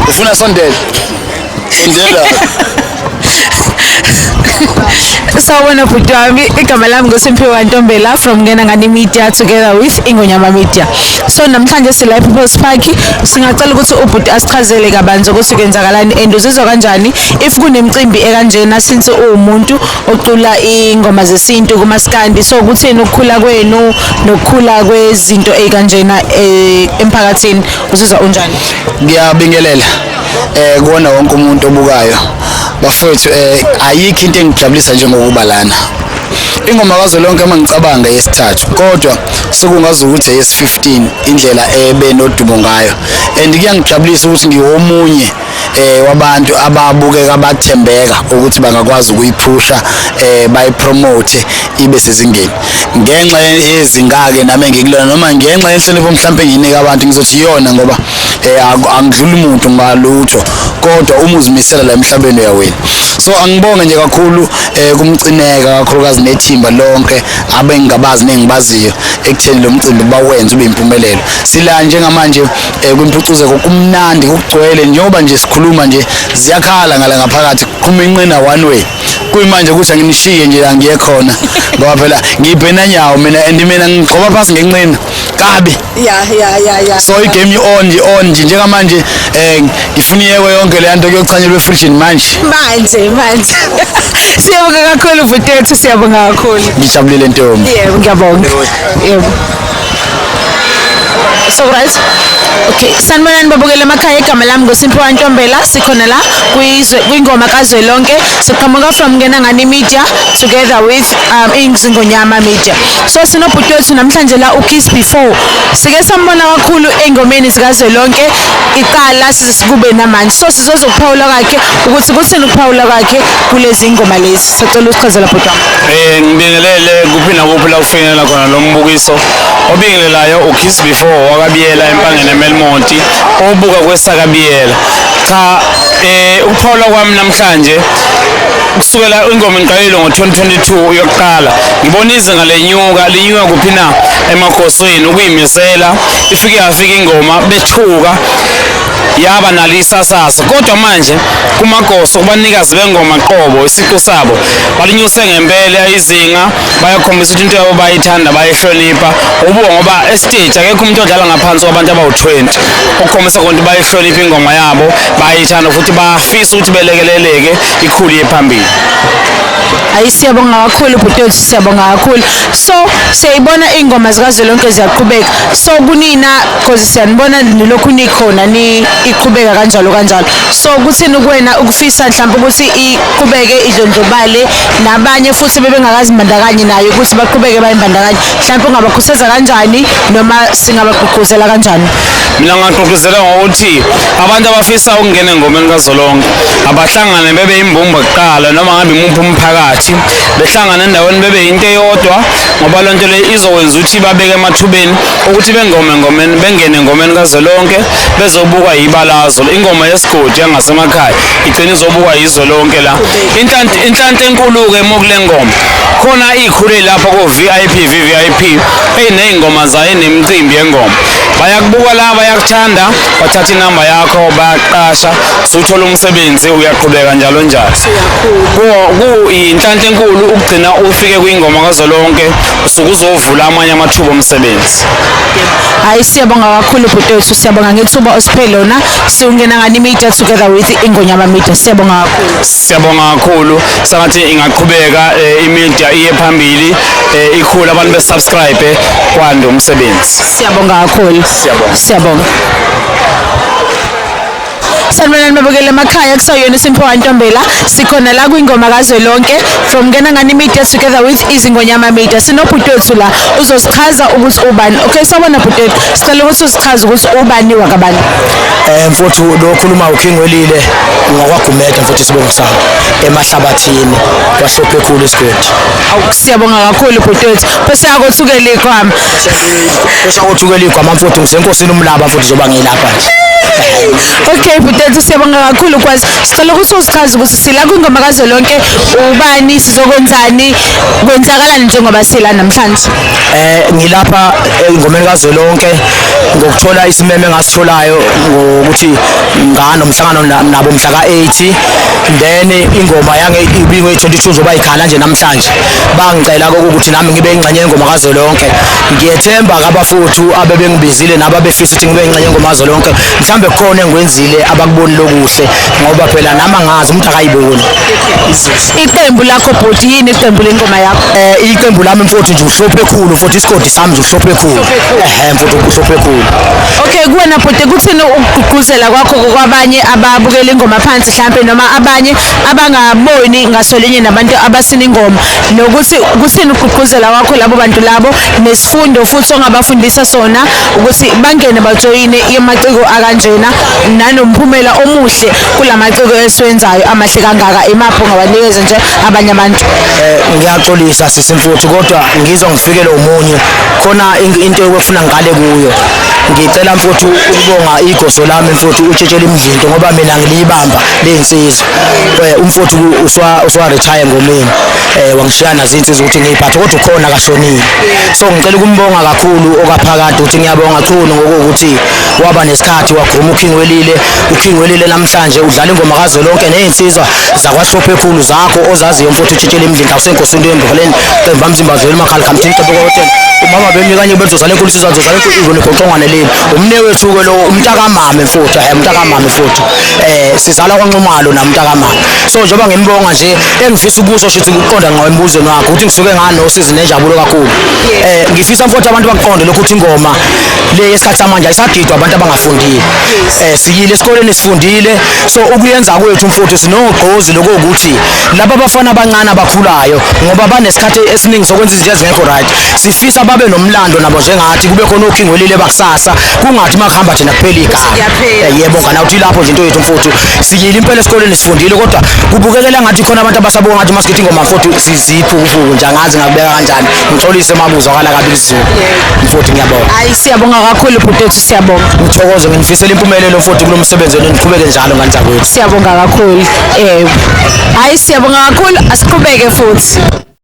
Ufuna sondela? Sondela. Sawubona bhuti wami, igama lami nguSimphiwe Ntombela from Ngena Ngani Media together with Ingonyama Media. So namhlanje sila ePeople's Park, singacela ukuthi ubhuti asichazele kabanzi ukuthi kwenzakalani and uzizwa kanjani if kunemicimbi ekanjena since uwumuntu ocula ingoma zesintu kumaskandi. So kuthini ukukhula kwenu nokukhula kwezinto ezikanjena emphakathini, uzizwa unjani? Ngiyabingelela kuwona wonke umuntu obukayo. Bafowethu, ayikho into engijabulisa njengokuba lana. Ingoma kazwelonke uma ngicabanga yesithathu, kodwa sekungazi ukuthi eyesi-15 indlela ebe nodumo ngayo, and kuyangijabulisa ukuthi ngiwomunye wabantu ababukeka bathembeka ukuthi bangakwazi ukuyiphusha, bayipromote ibe sezingeni, ngenxa yezingake nami engikulona, noma ngenxa yenhlonipho mhlawumbe ngiyinika abantu. Ngizothi iyona ngoba angidluli umuntu ngalutho, kodwa uma uzimisela la emhlabeni uyawina. So angibonge nje kakhulu kumcineka, kakhulukazi nethimba lonke abengingabazi nengibaziyo ekutheni lo mcimbi bawenze ube impumelelo. Sila njengamanje kwimpucuzeko, kumnandi, kugcwele. Njengoba nje sikhuluma nje ziyakhala ngala ngaphakathi, kuqhuma inqina one way. Kuyimanje ukuthi anginishiye nje, angiye khona ngoba phela ngiyibhenanyawo mina, and mina ngigxoba phasi ngenqina kabi. So igame i-on nje, on nje njengamanje. Ngifuna iyekwe yonke le nto, kuyochanyelwa efrijini manje. Manje manje. Siyabonga kakhulu bhuti wethu, siyabonga kakhulu. Ngijabulile, ntombi. Yebo, ngiyabonga. Yebo. So right. Okay, sanibonani babukele emakhaya, igama lami nguSimphiwe Ntombela, sikhona la kwizwe kwingoma kazwelonke. Siqhamuka from Ngena Ngani Media together with Ingonyama Media. So sinobhuti wethu namhlanje la, uKiss Before. Sike sambona kakhulu engomeni zikazwelonke iqala size kube namanje. So sizozokuphawula kwakhe ukuthi kuthini ukuphawula kwakhe kulezi ngoma lezi. Sicela usichazela, bhuti wami. Ngibingelele kuphi nakuphi la kufinyelela khona lo mbukiso. Obingelelayo uKiss Before wakabiyela empangeni eMelmont, obuka kwesakabiyela. Cha, ukuphawula kwami namhlanje, kusukela ingoma ngiqalile ngo-2022 yokuqala, ngibona izinga lenyuka. Linyuka kuphi na? Emakhosweni ukuyimisela. Ifike yafika ingoma bethuka, yaba nalo isasasa, kodwa manje kumagoso, kubanikazi bengoma qobo, isiqu sabo balinyuse ngempela izinga, bayakhombisa ukuthi into yabo bayithanda, bayihlonipha. Ubuka ngoba estage akekho umuntu odlala ngaphansi kwabantu abawu-20, okukhombisa ukuthi bayihlonipha ingoma yabo, bayithanda futhi bafisa ukuthi belekeleleke ikhulu iye phambili. Ayi, siyabonga kakhulu bhuti wethu, siyabonga kakhulu. So siyayibona iy'ngoma zikazwelonke ziyaqhubeka. So kunina, cause siyanibona nilokhu nikhona, ni iqhubeka kanjalo kanjalo, so kuthini kuwena ukufisa mhlawumbe ukuthi iqhubeke idlondlobale, nabanye futhi bebengakazimbandakanyi nayo ukuthi baqhubeke bayimbandakanye? Mhlawumbe ungabakhuthaza kanjani noma singabagqugquzela kanjani? Mina ngingagqugquzela ngokuthi abantu abafisa ukungena engomeni kazwelonke abahlangane bebe imbumba kuqala, noma ngabe imuphi umphakathi, behlangane endaweni bebe into eyodwa, ngoba loo nto leyo izokwenza ukuthi babeke emathubeni ukuthi bengome engomeni, bengene engomeni kazwelonke, bezobukwa yibalazo. Ingoma yesigodi yangasemakhaya igcina izobukwa yizwe lonke la. Inhlanhla enkulu-ke kule ngoma khona iy'khulu ey'lapha ko-VIP, VVIP, ey'ney'ngoma zayo, enemicimbi yengoma, bayakubuka la, bayakuthanda, bathatha inamba yakho, bayaqasha, suthola umsebenzi, uyaqhubeka njalo njalo. Kuyinhlanhla enkulu ukugcina ufike kwingoma kazwelonke, usuke uzovula amanye amathuba omsebenzi. Hayi, siyabonga kakhulu bhuti wethu, siyabonga ngethuba osiphe lona. Siwungena Ngani Media together with Ingonyama Media, siyabonga kakhulu. Siyabonga kakhulu. Sangathi ingaqhubeka imedia iye phambili, ikhule, abantu besubscribe, kwande umsebenzi. Siyabonga kakhulu. Siyabonga. Siyabonga. Sanibonani babukele emakhaya, kusayona iSimphiwe Ntombela, sikhona la kwingoma kazwelonke from Ngena Ngani Media together with Izingonyama Media. Sinobhuti wethu la, uzosichaza ukuthi ubani. Okay, sawubona bhuti wethu, sicela ukuthi usichaze ukuthi ubani wakabani. Mfowethu, lo khuluma uKing Welile ngakwaGumede, mfowethu, isibongo sami emahlabathini kwahlophe ekhulu isigodi. Awu, siyabonga kakhulu bhuti wethu, bese yakothukela ikhwama. Bese akothukela igwama, mfowethu, ngisenkosini umlaba, mfowethu, njengoba ngilapha nje. Okay bhutethu, siyabonga kakhulu kwazi. Sicela ukuthi usichaze ukuthi sila kwingoma kazwelonke ubani, sizokwenzani, kwenzakalani njengoba sila namhlanje. Ngilapha engomeni kazwelonke ngokuthola isimeme engasitholayo ngokuthi nganomhlangano nabo mhla ka-8, then ingoma yange ibingwe 22 zoba ikhala nje namhlanje. Bangicela ukuthi nami ngibe ingxenye yengoma kazwelonke. Ngiyethemba kabafowethu abebengibizile nababefisa ukuthi ngibe ingxenye yengoma kazwelonke, mhlambe kukhona engikwenzile abakuboni lokuhle, ngoba phela nami angazi, umuntu akayiboni. Iqembu lakho bhuti, yini iqembu lengoma yakho? Iqembu lami mfowethu nje uhlophe ekhulu mfowethu, isigodi sami nje uhlophe ekhulu. Ehe mfowethu, uhlophe ekhulu. Okay, kuwena bhuti, kuthini ukugqugquzela kwakho kwabanye ababukela ingoma phansi mhlampe, noma abanye abangaboni ngasolinye nabantu abasina ingoma, nokuthi kuthini ukugqugquzela kwakho labo bantu labo, nesifundo futhi ongabafundisa sona ukuthi bangene bajoyine amaciko akanjena, nanomphumela omuhle kulamaciko esiwenzayo amahle kangaka, imaphi ongawanikeza nje abanye abantu? Ngiyaxolisa sisi mfowethu, kodwa ngizwa ngifikele omunye khona into ekwefuna ngale kuyo. Ngicela mfowethu ukubonga igoso lami mfowethu uTshetshela Imdlinto, ngoba mina ngiliyibamba leyinsizwa. Umfowethu uswa retire ngomeni, wangishiya nazo insizwa ukuthi ngiyiphathe, kodwa ukhona akashonile. So ngicela ukumbonga kakhulu okaphakade, ukuthi ngiyabonga Chunu ngokuthi waba nesikhathi wagruma uKing Welile. UKing Welile namhlanje udlala ingoma kazwelonke nezinsizwa zakwahlophe ekhulu zakho ozaziyo mfowethu uTshetshela Imdlinto, awusenkosini yembukeleni qembu amzimba zwele makhala khamthini qembu kwawothen umama bemnikanye bezozala enkulu insizwa zozala enkulu izwe negoqongwane leli umne wethu-ke lo umntakamame mfowethu, umntakamame mfowethu, sizala kwaNxumalo namntakamame. So njengoba ngimbonga nje, engifisa ukusho shuthi ukuqonda ngqo embuzweni wakho ukuthi ngisuke nganosizi nenjabulo kakhulu. Ngifisa mfowethu abantu bakuqonde lokhu ukuthi ingoma le yesikhathi samanje ayisagidwa abantu abangafundile. Siyile esikoleni, sifundile, so ukuyenza kwethu mfowethu sinogqozi lokuthi laba abafana abancane abakhulayo, ngoba banesikhathi esiningi sokwenza izinto ezingekho right, sifisa babe nomlando nabo njengathi, kube khona oKing Welile bakusasa, kungathi makuhamba thina kuphela igama. Kuyaphela. Yebo ngana uthi lapho nje into yethu mfowethu, siyile impela esikoleni, sifundile, kodwa kubukekela ngathi khona abantu abasabuka ngathi masikithi ingoma mfowethu siziphukuphuku nje, angazi ngakubeka kanjani, ngixolise mabuzwakala kabi isiZulu mfowethu, ngiyabonga. Hayi, siyabonga kakhulu bhutethu, siyabonga. Ngithokoze, nginifisela impumelelo mfowethu kulo msebenzi wenu, niqhubeke njalo ngane zakwethu. Siyabonga kakhulu. Hayi, siyabonga kakhulu, asiqhubeke futhi.